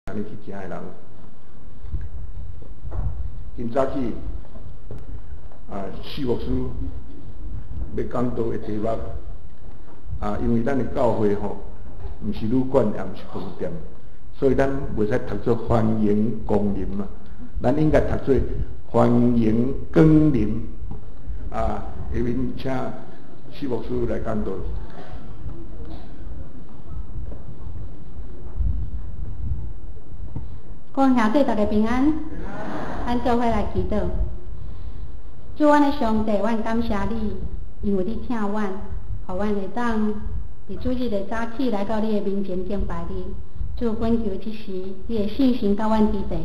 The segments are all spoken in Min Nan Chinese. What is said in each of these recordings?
按呢去食的人，真早起啊，徐牧师欲讲道的题目啊，因为咱的教会吼，毋是旅馆，也毋是饭店，所以咱袂使读做歡迎光臨啊，咱應該讀做歡迎光臨啊。下面請徐牧師來講道。各位兄弟，大家平安。咱做伙來祈禱。主，阮的上帝，阮感謝你，因為你疼阮，予阮會當佇主日的早起來到你的面前敬拜你。主，懇求這時你的聖神佮阮佇地，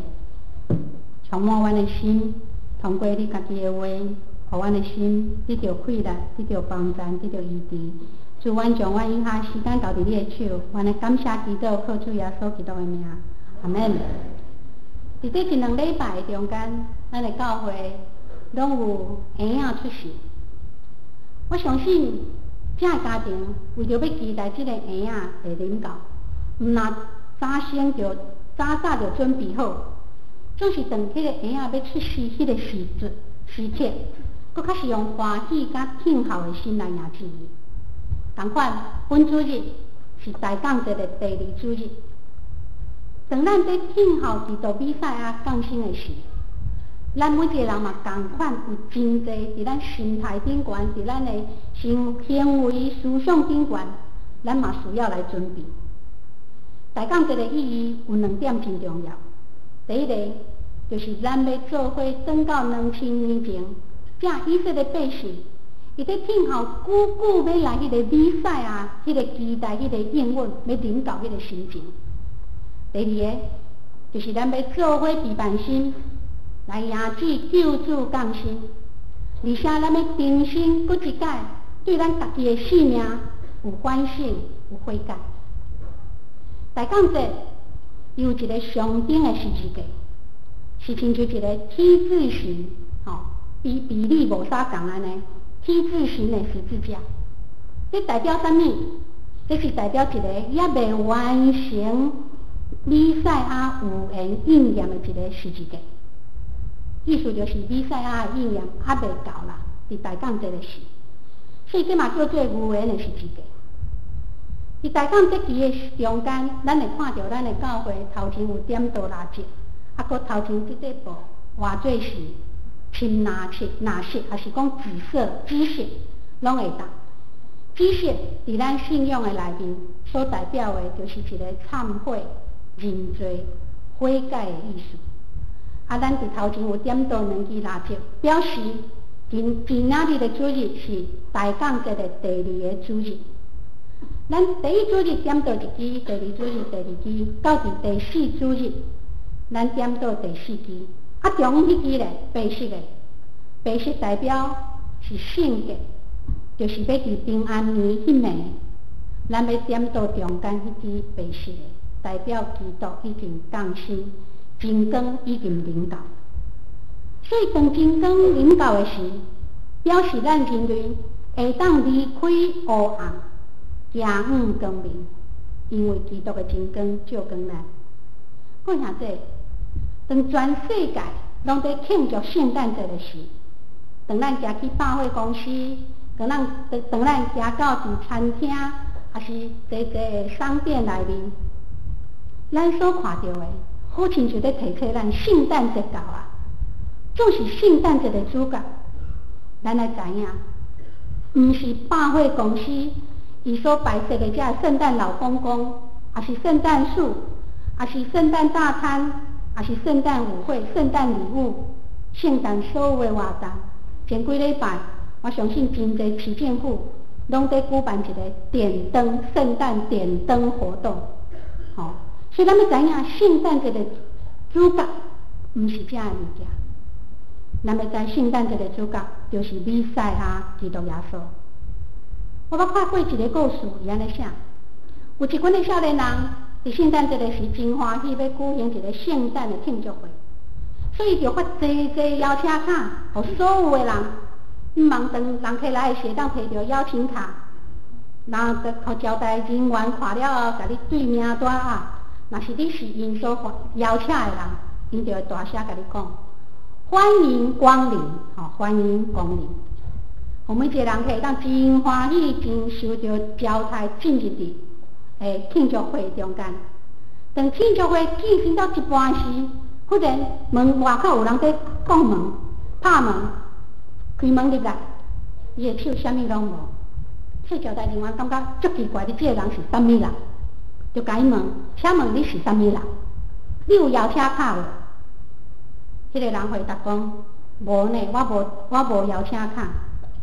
充滿阮的心，通過你家己的話，予阮的心得著氣力，得著幫贊，得著醫治。主，阮將阮以下時間交佇你的手，阮來感謝祈禱，靠主耶穌基督的名，阿們。佇這一兩禮拜的中間，咱的教會攏有嬰仔出世。我相信，這个家庭為著欲期待這个嬰仔會臨到，毋若早生就早早就準備好，總是當彼个嬰仔欲出世彼个時陣時刻，閣較是用歡喜佮聽候的心來迎接伊。仝款，本主日是大降節的第二主日。當咱佇聽候基督彌賽亞降生的時，咱每一個人嘛仝款有真濟佇咱心態頂懸，佇咱的行行為思想頂懸，咱嘛需要來準備。大降節的意義有兩點真重要。第一個就是咱欲做伙轉到2000年前，這以色列百姓，伊佇聽候久久欲來彼個彌賽亞，彼個期待，彼個應允，欲臨到彼個心情。第二个就是咱欲做伙備辦心來迎接救主降生，而且咱欲重新閣一擺對咱家己的性命有反省、有悔改。大降節有一個上頂的十字架，是親像一個 T 字形，吼，比比例無啥仝按呢，T 字形的十字架，這代表啥物？這是代表一個猶未完成彌賽亞預言應驗的一個十字架，意思就是彌賽亞的應驗猶未到啦，佇大降節的時，所以這嘛叫做預言的十字架。佇大降節期的中間，咱會看著咱的教會頭前有點燈蠟燭，啊，閣頭前這塊布換做是深藍色、藍色，抑是講紫色、紫色，攏會當。紫色佇咱信仰的內面所代表的，就是一個懺悔、認罪、悔改的意思。啊，咱佇頭前有點燈兩支蠟燭，表示今今仔日的主日是大降節的第二个主日。咱第一主日點燈一支，第二主日第二支，到佇第四主日，咱點燈第四支。啊，中間彼支咧，白色的，白色代表是聖潔，就是欲佇平安暝彼暝，咱欲點燈中間彼支白色的，代表基督已經降生，真光已經臨到。所以當真光臨到的時，表示咱人類會當離開黑暗，行向光明，因為基督的真光照光咱。各位兄弟，當全世界攏佇慶祝聖誕節的時，當咱行去百貨公司，當咱行到佇餐廳，抑是濟濟的商店內面，咱所看著的，好親像佇提醒咱聖誕節到啊！總是聖誕節的主角，咱愛知影，毋是百貨公司伊所擺設的這聖誕老公公，抑是聖誕樹，抑是聖誕大餐，抑是聖誕舞會、聖誕禮物、聖誕所有的活動。前幾禮拜，我相信真濟市政府攏佇舉辦一個點燈聖誕點燈活動，吼。所以咱欲知影聖誕節的主角毋是這个物件，咱欲知聖誕節的主角就是彌賽亞基督耶穌。我捌看過一個故事，伊按呢寫：有一群的少年人佇聖誕節的時真歡喜，欲舉行一個聖誕的慶祝會，所以就發濟濟邀請卡，予所有的人，毋茫當人客來的時，會當提著邀請卡，然後就予招待人員看了後，共你對名單啊，若是你是𪜶所邀請的人，𪜶就會大聲共你講：歡迎光臨，吼，歡迎光臨。予每一个人客會當真歡喜、真受著招待進入佇慶祝會中間。當慶祝會進行到一半時，忽然門外口有人佇叩門、拍門、開門入來，伊的手啥物攏無。這招待人員感覺足奇怪，你這个人是啥物人？就共伊問：請問你是啥物人？你有邀請卡無？彼個人回答講：無呢，我無邀請卡。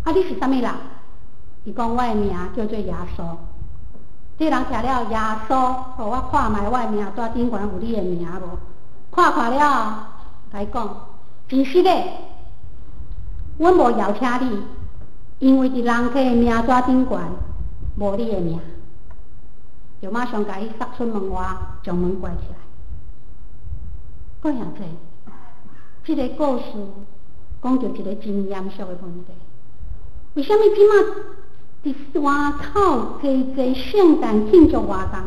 啊，你是啥物人？伊講我的名叫做耶穌。這個人聽了耶穌，予我看覓我的名單頂懸有你的名無？看看了，共伊講，真實的，阮無邀請你，因為佇人客的名單頂懸無你的名，就馬上共伊殺出門外，將門關起來。各位兄弟，這个故事講著一个真嚴肅的問題。為啥物這馬佇外口濟濟聖誕慶祝活動，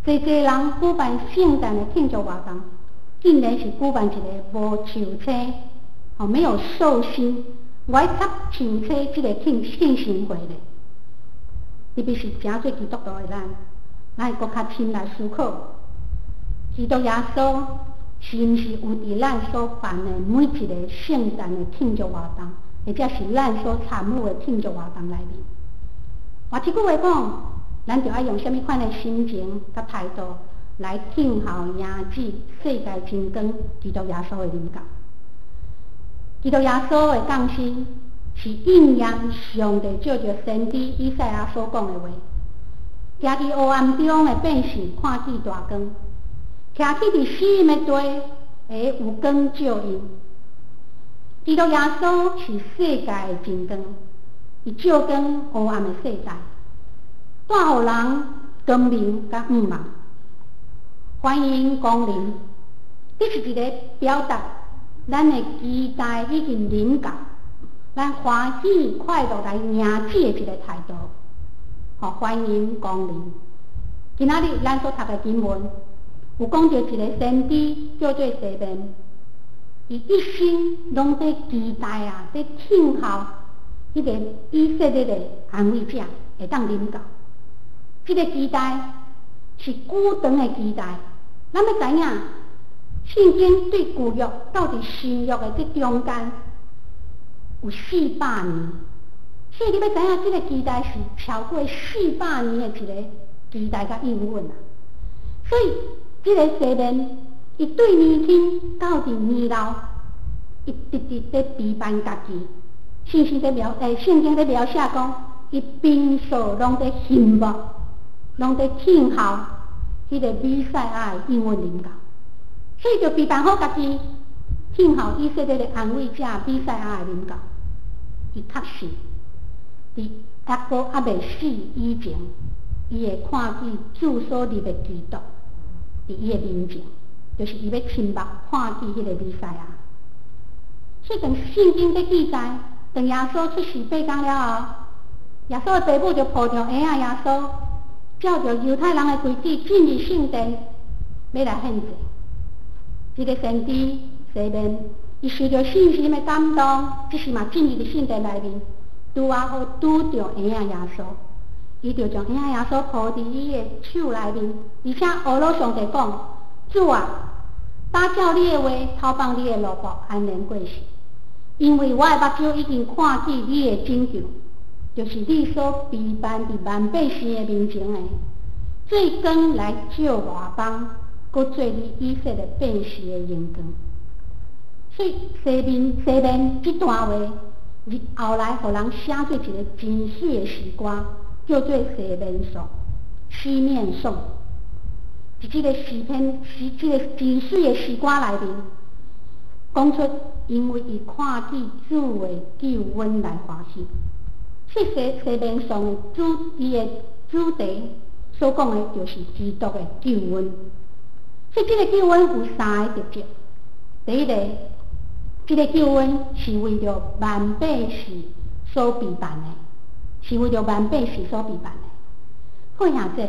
濟濟人舉辦聖誕的慶祝活動，竟然是舉辦一个無壽星，哦，沒有壽星，歪插壽星這个慶生會咧？特別是誠濟基督徒的咱，咱會閣較深來思考，基督耶穌是毋是有佇咱所辦的每一個聖誕的慶祝活動，或者是咱所參與的慶祝活動內面？換一句話講，咱著愛用啥物款的心情佮態度來聽候迎接世界真光基督耶穌的臨到。基督耶穌的降生是應驗上帝藉著先知以賽亞所講的話：行佇黑暗中的百姓看見大光，徛起佇死蔭的地，會有光照𪜶。基督耶穌是世界的真光，伊照光黑暗的世代，帶予人光明佮向望。歡迎光臨，這是一个表達咱的期待已經臨到，咱歡喜快樂來迎接的一个態度。好，歡迎光臨。今仔日咱所讀的經文，有講著一个先知叫做西面，伊一生攏佇期待啊，佇等候彼个以色列的安慰者會當臨到。這个期待是久長的期待。咱欲知影，聖經對舊約到佇新約的這中間有400年，所以你欲知影，這个期待是超過四百年的一個期待佮應允啊。所以這个西面，伊對年輕到佇年老，伊直直佇備辦家己。聖經佇描寫講，伊平素攏佇欣慕，攏佇等候彼个彌賽亞的應允臨到，所以就備辦好家己，等候以色列的安慰者彌賽亞的臨到。伊確信，佇猶閣猶未死以前，伊會看見主所立的基督佇伊的面前，就是伊欲親目看見彼个彌賽亞。所以當聖經佇記載，當耶穌出世八工了後，耶穌的爸母就抱著嬰仔耶穌，照著猶太人的規矩進入聖殿，欲來獻祭。這个先知西面，伊受著聖神的感動，這時嘛進入佇聖殿內面，拄仔好拄著嬰仔耶穌，伊就將嬰仔耶穌抱佇伊的手內面，而且呵咾上帝講：主啊，打照你的話，偷放你的奴僕安然過世，因為我的目睭已經看見你的拯救，就是你所備辦佇萬百姓的面前的，做光來照外邦，閣做你以色列百姓的榮光。所以西面這段話，後來予人寫做一个真媠的詩歌，叫做《西面頌》。西面頌，佇這个詩篇，是這个真媠的詩歌內面，講出因為伊看見主的救恩來歡喜。所以西面頌的伊的主題所講的，就是基督的救恩。所以這个救恩有三个特質。第一個，這个救恩是為著萬百姓所備辦的，是為著萬百姓所備辦的。各位兄弟，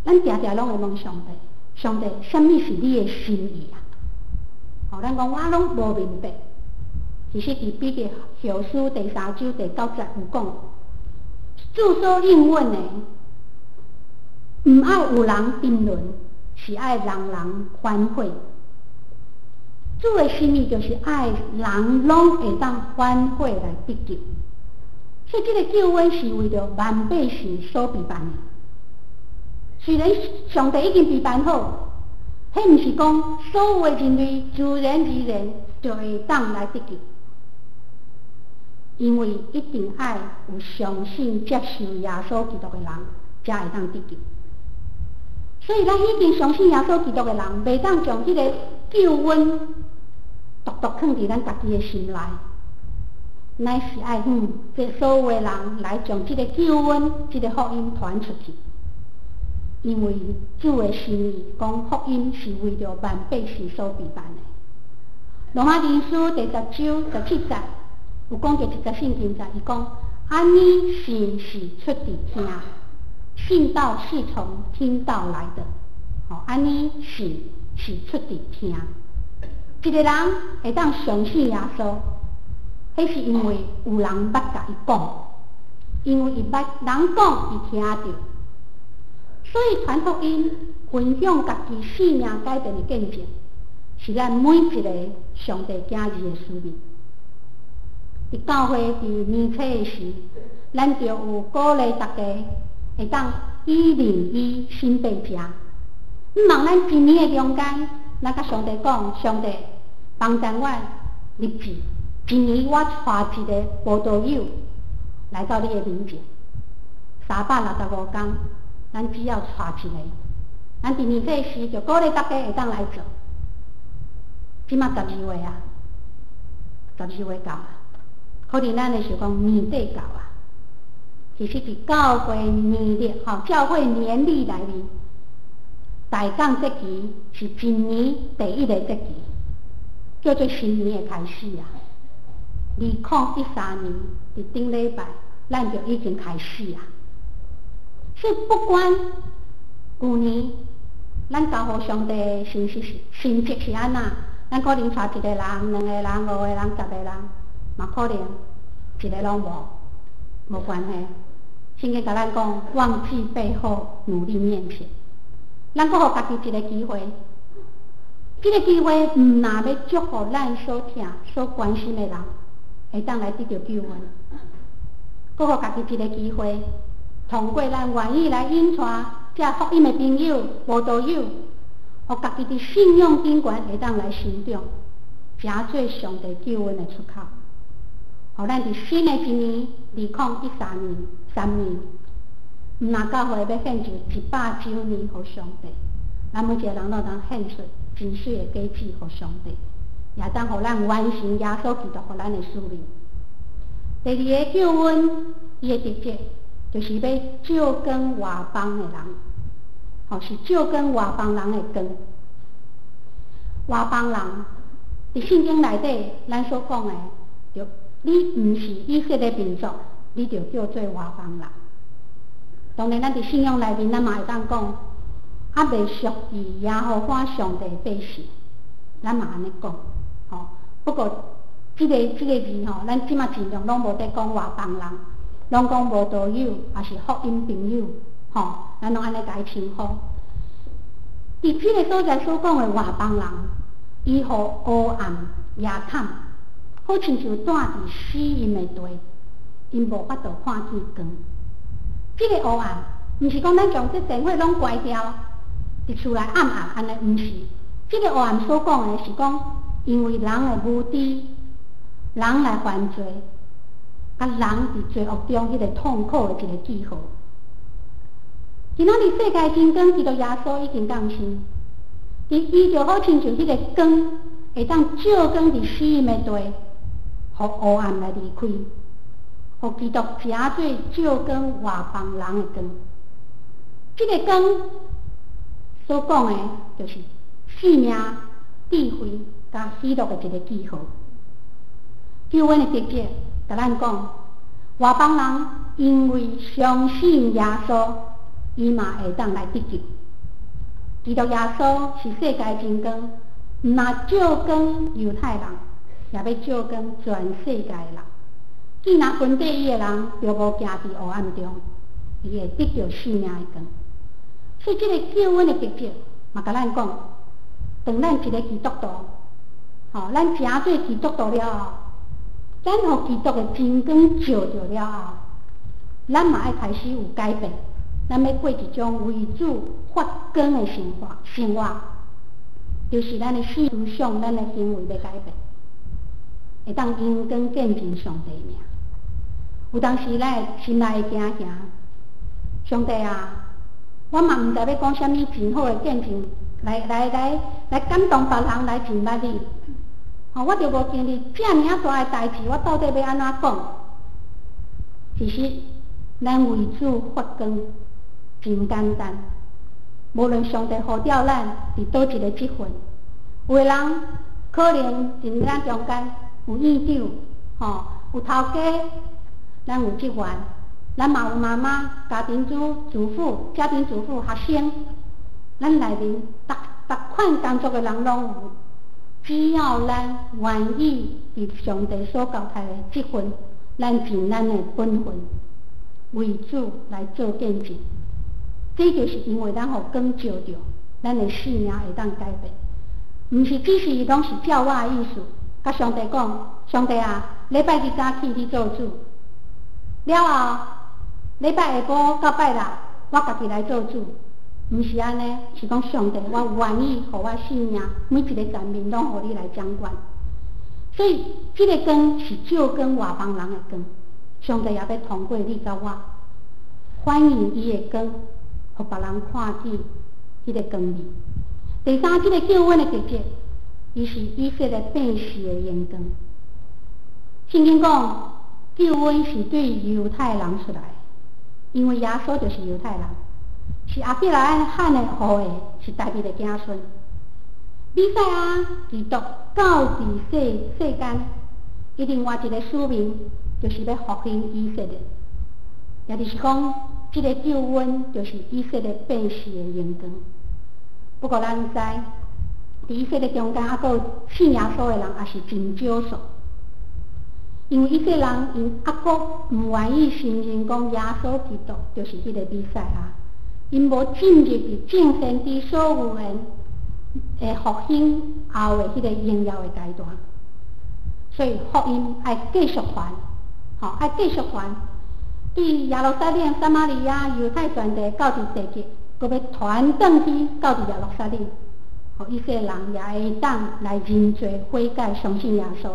咱定定攏會問上帝，上帝，啥物是你的心意啊？吼，咱講我攏無明白。其實佇彼得後書第三章第九節有講，主所應允的，毋愛有人沉淪，是愛人人反悔。主的心意就是愛人攏會當反悔來得救。所以這个救恩是為著萬百姓所備辦的。雖然上帝已經備辦好，彼毋是講所有的人類自然而然就會當來得救，因為一定愛有相信接受耶穌基督的人，才會當得救。所以，咱已經相信耶穌基督的人，袂當將彼个救恩獨獨囥佇咱家己的心內，乃是愛向這所有的人來將這个救恩、這个福音傳出去。因為主的心意講福音是為著萬百姓所備辦的。羅馬人書第十章十七節有講著一節聖經節，伊講：按呢信是出佇聽，信道是從聽道來的。吼，按呢信是出佇聽。一个人會當相信耶穌，彼是因為有人捌共伊講，因為伊捌人講，伊聽著。所以傳福音、分享家己生命改變的見證，是咱每一個上帝囝兒的使命。佇教會佇年初的時，咱就有鼓勵大家會當以靈醫信百食。毋望咱一年的中間，咱佮上帝講：上帝幫助我立志，一年我帶一个慕道友來到你的面前，365工。咱只要帶一个，咱佇年底時就鼓勵大家會當來做。這馬12月啊，十二月到啊，可能咱會想講年底到啊。其實佇教會年曆吼，教會年曆內面，大港節期是一年第一个節期，叫做新年的開始啊。2013年佇頂禮拜，咱就已經開始啊。所以不管舊年咱交予上帝的信息是成績是按怎，咱可能帶一個人、兩個人、五個人、十個人，嘛可能一个攏無，無關係。聖經共咱講，忘記背後，努力面前。咱閣予家己一个機會，這个機會毋若欲祝福咱所疼、所關心的人，會當來得著救恩。閣予家己一个機會。通過咱願意來引帶這福音的朋友、慕道友，予家己佇信仰頂懸會當來成長，成做上帝救恩的出口。予咱佇新的一年，2013年三年，毋若教會欲獻上100週年予上帝，咱每一個人攏通獻出真媠的果子予上帝，也當予咱完成耶穌基督予咱的使命。第二个救恩，伊的特質就是欲照光外邦的人，吼，是照光外邦人的光。外邦人佇聖經內底，咱所講的，就你毋是以色列民族，你就叫做外邦人。當然，咱佇信仰內面，咱嘛會當講，猶未屬於耶和華上帝的百姓，咱嘛按呢講，吼。不過，這个字吼，咱這馬盡量攏無佇講外邦人，攏講慕道友，抑是福音朋友，吼，咱攏按呢共伊稱呼。佇這个所在所講的外邦人，伊予黑暗壓冚，好親像住佇死蔭的地，𪜶無法度看見光。這个黑暗，毋是講咱將這電火攏關掉，佇厝內暗暗按呢，毋是。這个黑暗所講的是講，因為人的無知，人來犯罪，啊，人佇罪惡中彼个痛苦的一个記號。今仔日世界真光，基督耶穌已經降生，伊就好親像彼个光，會當照光佇死蔭的地，予黑暗來離開，予基督成做照光外邦人的光。這个光所講的，就是生命、智慧佮喜樂的一个記號。救恩的特質，共咱講，外邦人因為相信耶穌，伊嘛會當來得救。基督耶穌是世界真光，毋但照光猶太人，也欲照光全世界的人。既若跟綴伊的人，就無行佇黑暗中，伊會得著生命的光。所以，這個救恩的特質，嘛共咱講，當咱一个基督徒，吼，咱成做基督徒了後，咱予基督的真光照著了後，咱嘛愛開始有改變，咱欲過一種為主發光的生活，生活就是咱的思想、咱的行為欲改變，會當榮光見證上帝名。有當時咱會心內會驚驚，上帝啊，我嘛毋知欲講啥物真好的見證，來感動別人來認捌你。吼，我著無經歷遮爾仔大的代誌，我到底欲按怎講？其實，咱為主發光真簡單，無論上帝呼召咱佇佗一個職份，有的人可能佇咱中間有院長，吼，有頭家，咱有職員，咱嘛有媽媽、家庭主婦、家庭主婦、學生，咱內面逐逐款工作的人攏有。只要咱願意佇上帝所交託的職份，咱盡咱的本分，為主來做見證。這就是因為咱予光照著，咱的生命會當改變。毋是只是攏是照我的意思，共上帝講，上帝啊，禮拜日早起你做主，了後禮拜下晡到拜六，我家己來做主。毋是按呢，是講上帝，我願意予我生命每一个層面攏予你來掌管。所以，這个光是照光外邦人的光，上帝也欲通過你佮我，歡迎伊的光，予別人看見彼个光明。第三，這个救恩的特質，伊是以色列百姓的榮光。聖經講，救恩是對猶太人出來，因為耶穌就是猶太人。是亞伯拉罕的後裔，是大衛的子孫。彌賽亞基督到佇世間，伊另外一个使命，就是欲復興以色列，也就是講，這个救恩就是以色列百姓的榮光。不過咱知，佇以色列中間，猶閣有信耶穌的人，也是真少數。因為以色列人𪜶猶閣毋願意承認講耶穌基督就是彼個彌賽亞。𪜶無進入佇眾先知所預言的復興後的彼個榮耀的階段，所以福音愛繼續傳，吼，愛繼續傳，對耶路撒冷、撒瑪利亞、猶太全地到佇地極，閣欲傳轉去到佇耶路撒冷，予以色列人也會當來認罪悔改，相信耶穌，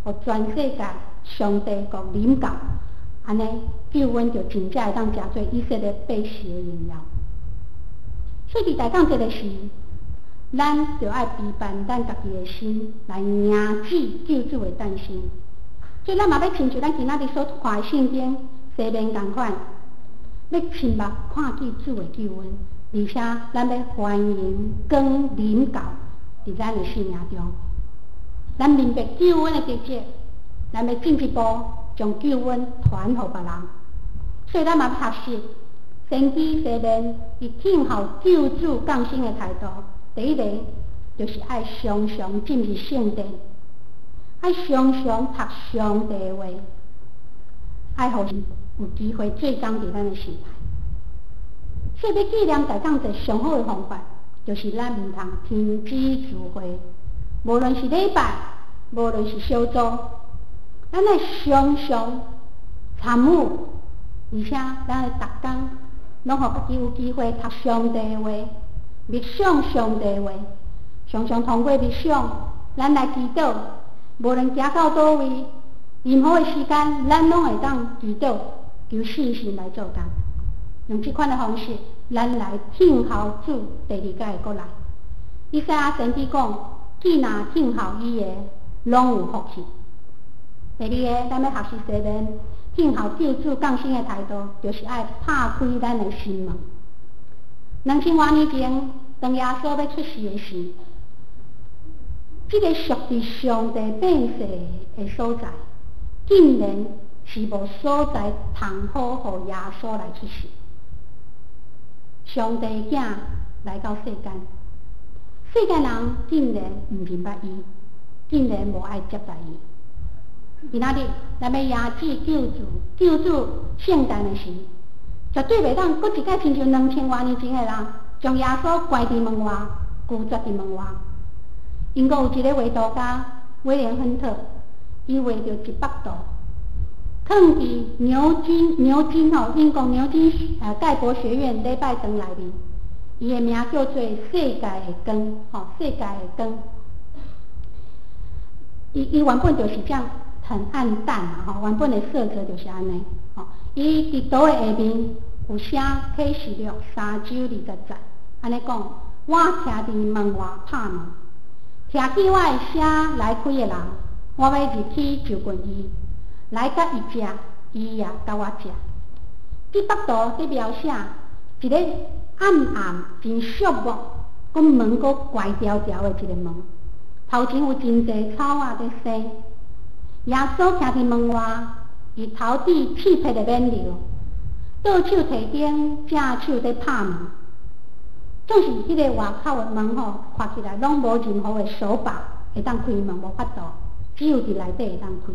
予全世界上帝國臨到。按呢，救恩就真正會當成做以色列百姓的榮耀。所以佇大降節的時，咱就愛備辦咱家己的心，來迎接救主的誕生。所以咱嘛欲親像咱今仔日所看的聖經西面仝款，欲親目看見主的救恩，而且咱欲歡迎光臨到佇咱的生命中。咱明白救恩的特質，咱欲進一步將救恩傳予別人，所以咱嘛學習先知西面，伊聽候救主降生的態度。第一個就是愛常常進入聖殿，愛常常讀上帝的話，愛予有機會做工佇咱的心內。所以欲紀念大降節上好的方法，就是咱毋通停止聚會，無論是禮拜，無論是小組。咱愛常常參與，而且咱愛逐工攏予家己有機會讀上帝的話，默想上帝的話，常常通過默想，咱來祈禱。無論行到佗位，任何的時間，咱攏會當祈禱，求聖神來做工。用這款的方式，咱來聽候主第二擺的閣來。以賽亞先知講：既若聽候伊的，攏有福氣。第二个，咱欲學習西面聽候救主降生的態度，就是愛拍開咱的心門。2000外年前，當耶穌欲出世的時，這个屬佇上帝百姓的所在，竟然是無所在通好予耶穌來出世。上帝囝來到世間，世間人竟然毋認捌伊，竟然無愛接待伊。今仔日，咱欲邀請救主，救主聖誕的時，絕對袂當閣一擺親像2000外年前的人，將耶穌關佇門外，拒絕佇門外。英國有一個畫圖家威廉亨特，伊畫著一幅圖，囥佇牛津吼，英國牛津蓋博學院禮拜堂內面，伊的名叫做世界的光，吼，世界的光。伊原本就是這樣很暗淡啊，吼，原本的色澤就是按呢，吼。伊佇圖的下面有寫啟示錄3章20節，按呢講，我徛佇門外拍門，聽見我的聲來開的人，我欲入去就近伊，來佮伊食，伊也佮我食。這幅圖佇描寫一個暗暗、真寂寞，閣門閣關牢牢的一個門，頭前有真濟草仔佇生。耶穌徛佇門外，伊頭戴刺皮的冕旒，倒手提燈，正手佇拍門。總是彼个外口的門吼，看起來攏無任何的手把會當開門，無法度，只有佇內底會當開。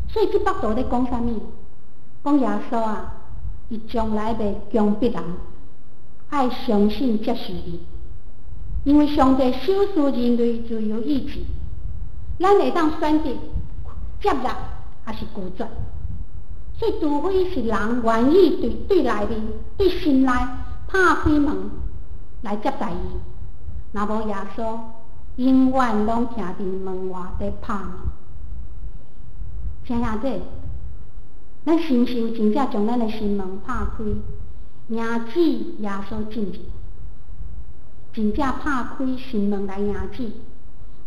所以這幅圖咧講啥物？講耶穌啊，伊從來袂強迫人，愛相信接受伊，因為上帝賞賜人類自由意志，咱會當選擇接納，抑是拒絕。所以，除非是人願意對內面、對心內拍開門來接待伊，若無耶穌，永遠攏徛佇門外佇拍門。親兄弟，咱是毋是有真正將咱的心門拍開，迎接耶穌進入？真正拍開心門來迎接，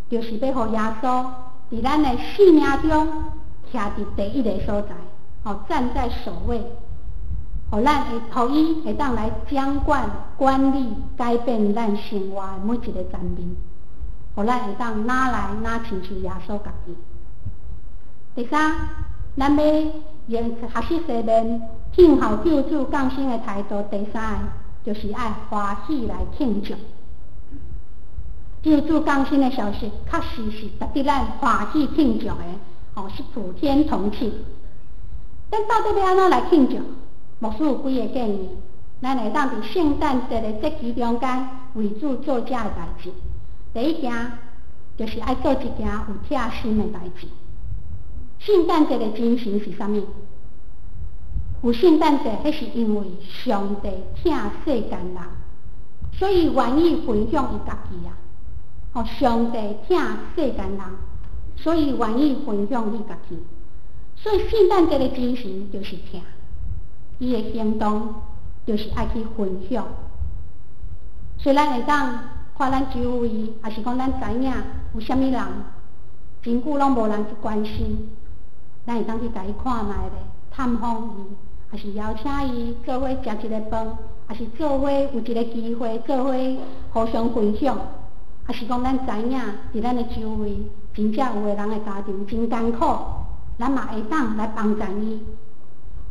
就是欲予耶穌佇咱的生命中徛佇第一个所在，吼，站在首位，予咱會，予伊會當來掌管、管理、改變咱生活的每一个層面，予咱會當若來若親像耶穌家己。第三，咱欲用學習西面聽候救主降生的態度。第三个就是愛歡喜來慶祝。救主降生的消息，確實是值得咱歡喜慶祝的，哦，是普天同慶。咱到底欲按怎來慶祝？牧師有幾个建議，咱會當佇聖誕節的節期中間為主做這个代誌。第一件就是愛做一件有疼心的代誌。聖誕節的精神是啥物？有聖誕節，彼是因為上帝疼世間人，所以願意分享伊家己啊。哦，上帝疼世間人，所以願意分享伊家己。所以聖誕節的精神就是疼，伊的行動就是愛去分享。所以咱會當看咱周圍，抑是講咱知影有啥物人，真久攏無人去關心，咱會當去共伊看覓咧，探訪伊，抑是邀請伊做伙食一个飯，抑是做伙有一个機會做伙互相分享，抑是講咱知影佇咱的周圍，真正有的人的家庭真艱苦，咱嘛會當來幫助伊。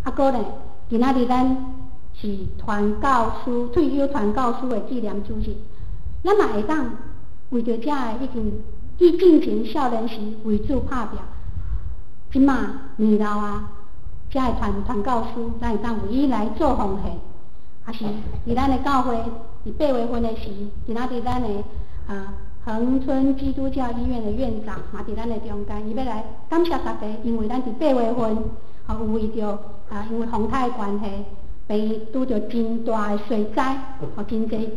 啊，閣咧，今仔日咱是傳教士退休傳教士的紀念主日，咱嘛會當為著遮个已經伊進前少年時為主拍拚，這馬年老啊，遮个傳教士，咱會當為伊來做奉獻，抑是佇咱的教會，佇8月份的時，今仔日咱的恆春基督教醫院的院長嘛佇咱的中間，伊欲來感謝大家，因為咱佇八月份，吼有為著因為風颱的關係，病院拄著真大的水災，吼真濟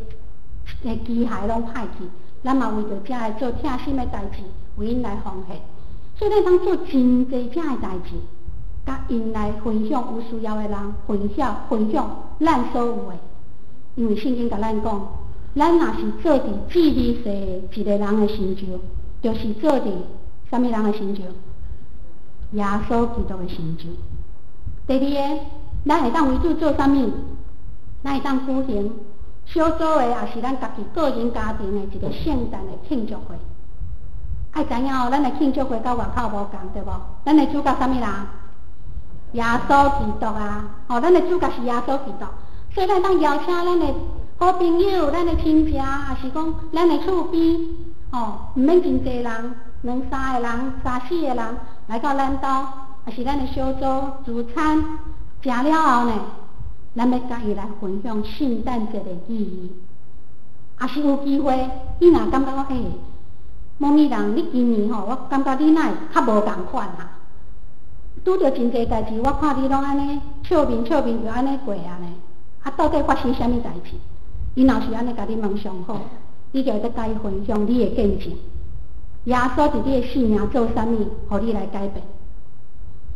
的機械攏歹去，咱嘛為著遮个做疼心的代誌，為𪜶來奉獻。所以咱通做真濟遮的代誌，共𪜶來分享有需要的人，分享咱所有的。因為聖經共咱講，咱若是做佇至微細一個人的成就，就是做佇啥物人的成就？耶穌基督的成就。第二个，咱會當為主做啥物？咱會當舉行小組的，抑是咱家己個人家庭的一個聖誕的慶祝會。愛知影哦，咱的慶祝會佮外口無仝，對無？咱的主角啥物人？耶穌基督啊！哦，咱的主角是耶穌基督，所以咱當邀請咱的好朋友、咱的親戚，抑是講咱的厝邊，吼，毋免真濟人，兩三个人、三四个人來到咱兜，抑是咱的小組聚餐，食了後呢，咱欲共伊來分享聖誕節的意義。抑是有機會，你若感覺講，欸，某某人，你今年吼，我感覺你哪會較無仝款啊？拄著真濟代誌，我看你攏按呢笑面笑面就按呢過啊呢。啊，到底發生啥物代誌？伊若是按呢共你問上好，你就會當共伊分享你的見證。耶穌佇你的生命做啥物，予你來改變。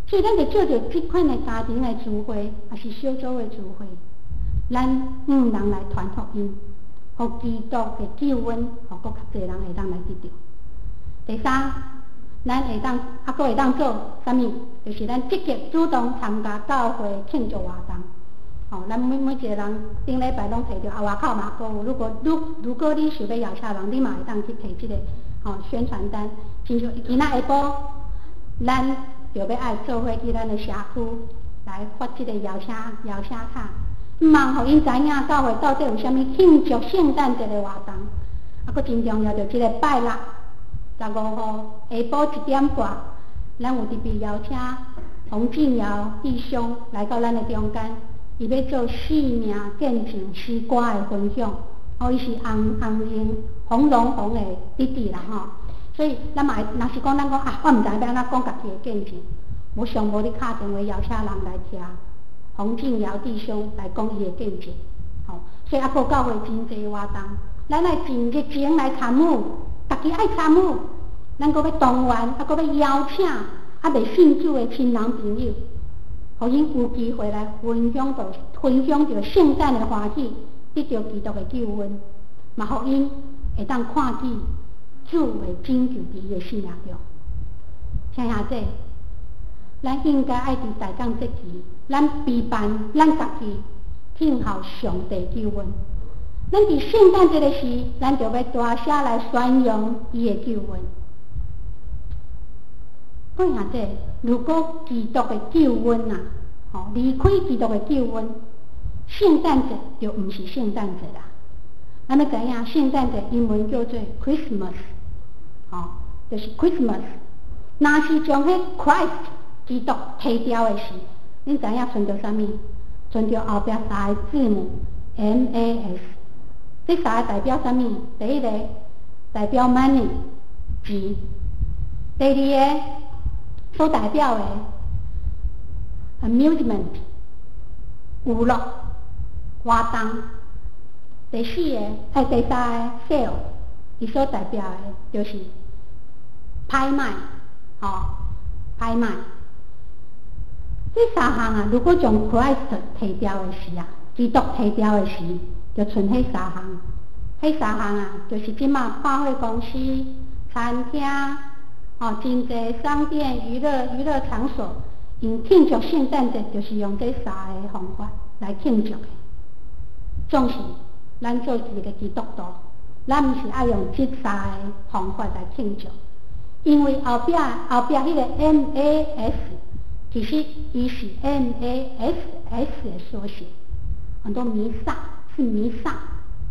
所以，咱就藉著這款的家庭的聚會，抑是小組的聚會，咱向人來傳福音，予基督的救恩，予閣較濟人會當來得著。第三，咱會當猶閣會當做啥物？就是咱積極主動參加教會慶祝活動。吼，咱每一個人頂禮拜攏提著，啊外口嘛閣有。如果你想欲邀請人，你嘛會當去提這個吼宣傳單。親像今仔下晡，咱就欲愛做伙去咱的社區來發這個邀請卡，毋通予𪜶知影教會到底有啥物慶祝聖誕節的活動。啊，閣真重要，就這个拜六15號下晡1點半，咱有特別邀請洪進堯弟兄來到咱的中間，伊欲做生命見證詩歌的分享。哦，伊是洪洪榮洪榮宏的弟弟啦吼，所以咱嘛會，若是講咱講啊，我毋知欲按怎講家己的見證，無上無你敲電話邀請人來聽洪進堯弟兄來講伊的見證，吼，所以猶閣教會真濟活動，咱愛盡熱情來參與，家己愛參與，咱閣欲動員，猶閣欲邀請猶未信主的親人朋友，予𪜶有機會來分享著聖誕的歡喜，得著基督的救恩，嘛予𪜶會當看見主的拯救佇伊的生命中。親兄弟，咱應該愛佇大降節期，咱備辦咱家己聽候上帝救恩。咱佇聖誕節的時，咱就欲大聲來宣揚伊的救恩。各位兄弟，如果基督的救恩啊，吼，離開基督的救恩，聖誕節就毋是聖誕節啦。咱欲知影，聖誕節英文叫做 Christmas，吼，就是 Christmas。若是將彼 Christ 基督提掉的時，恁知影賰著啥物？賰著後壁三個字母 M A S。這三個代表啥物？第一個代表 money 錢，第二個所代表的 amusement 娛樂活動，第四個哎第三個 sale，伊所代表的就是拍賣，吼，拍賣。這三項啊，如果將 Christ 提掉的時啊，基督提掉的時，就賰彼三項。彼三項啊，就是這馬百貨公司、餐廳、哦，真濟商店、娛樂場所，𪜶慶祝聖誕節，就是用這三个方法來慶祝的。總是咱做一个基督徒，咱毋是愛用這三个方法來慶祝，因為後壁彼個 M A S，其實伊是 M A S S 的縮寫，很多彌撒是彌撒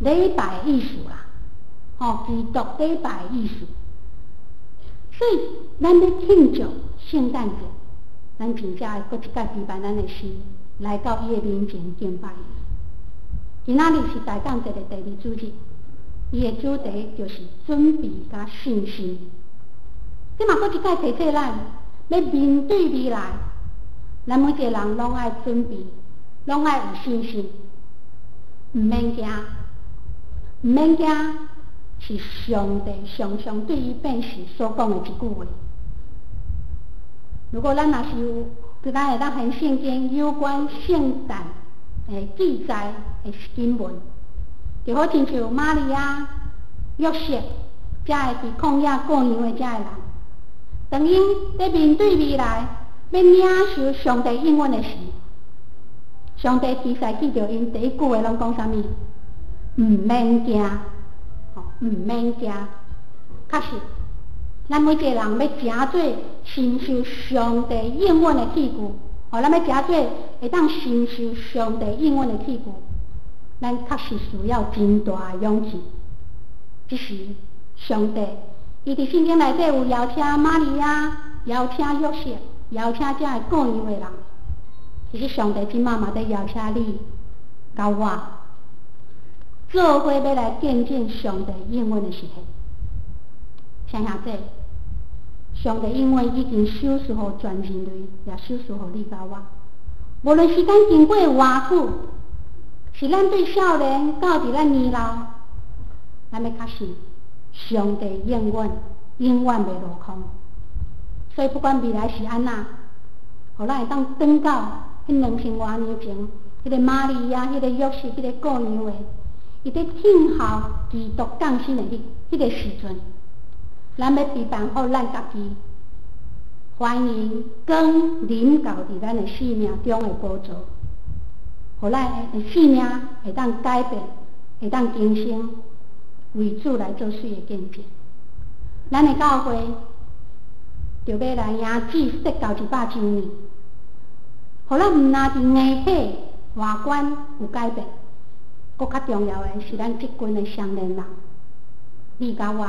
禮拜的意思啦，吼，基督禮拜的意思。所以咱欲慶祝聖誕節，咱真正愛閣一擺備辦咱的心，來到伊的面前敬拜伊。今仔日是大降節的第二主日，伊的主題就是準備佮信心。這嘛閣一擺提醒咱，欲面對未來，咱每一个人攏愛準備，攏愛有信心，毋免驚，毋免驚，是上帝常常對伊百姓所講的一句話。如果咱若是有，咱會當還聖經有關聖誕的記載的經文，就好親像瑪利亞、約瑟，遮个佇曠野顧羊的遮个人，當𪜶咧面對未來，欲領受上帝應允的時，上帝天使見著𪜶第一句話攏講啥物？毋免驚，吼，毋免驚。確實，咱每一个人欲成做承受上帝應允的器具，吼，咱欲成做會當承受上帝應允的器具，咱確實需要真大的勇氣。這時，上帝伊佇聖經內底有邀請瑪利亞，邀請約瑟，邀請這个顧養的人。其實上帝這馬嘛佇邀請你佮我，做伙欲來見證上帝應允的時刻。親兄弟，上帝應允已經賞賜予全人類，也賞賜予你佮我。無論時間經過偌久，是咱對少年到佇咱年老，咱欲確信上帝應允永遠袂落空。所以不管未來是按怎，予咱會當轉到彼2000外年前，彼个瑪利亞、彼个約瑟、彼个顧養的，伊佇聽候基督降生的彼個時陣，咱欲備辦好咱家己，歡迎光臨到佇咱的生命中的寶座，予咱的生命會當改變，會當更新，為主來做水的見證。咱的教會就欲來迎接設教100週年，予咱毋但佇硬體外觀有改變，閣較重要的是咱這群的少年人，你佮我，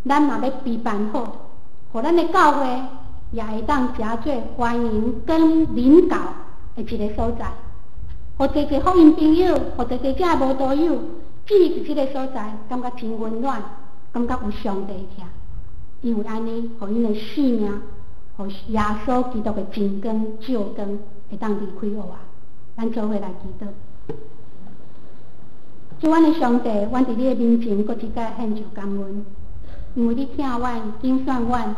咱嘛欲備辦好，予咱的教會也會當誠做歡迎光臨到的一个所在，予濟濟福音朋友，予濟濟遮的慕道友，進佇這个所在，感覺真溫暖，感覺有上帝疼。因為按呢，予𪜶的生命，予耶穌基督的真光照光，會當離開黑暗。咱做伙來祈禱。主，阮的上帝，阮佇你的面前，閣一擺獻上感恩，因為你疼阮，揀選阮，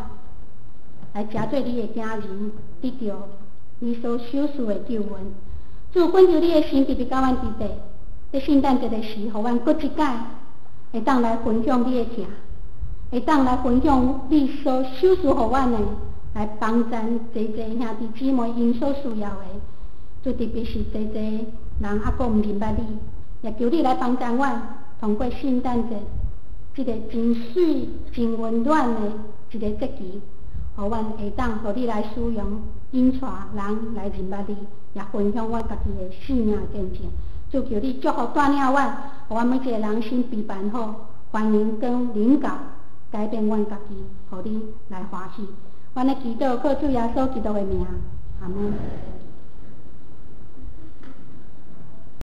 來成做你的囝兒，得著你所賞賜的救恩。主，懇求你的神特別佮阮佇咧聖誕節的時，予阮閣一擺會當來分享你的疼，會當來分享你所賞賜予阮的，來幫贊濟濟兄弟姊妹𪜶所需要的。主，特別是濟濟人猶閣毋認捌你，也求你來幫贊阮，通過聖誕節這个真媠、真溫暖的一个節期，予阮會當予你來使用，引帶人來認捌你，也分享阮家己的生命見證。主，求你祝福帶領阮，予阮每一个人先備辦好，歡迎光臨到，改變阮家己，予你來歡喜。阮咧祈禱，靠主耶穌基督的名，阿門。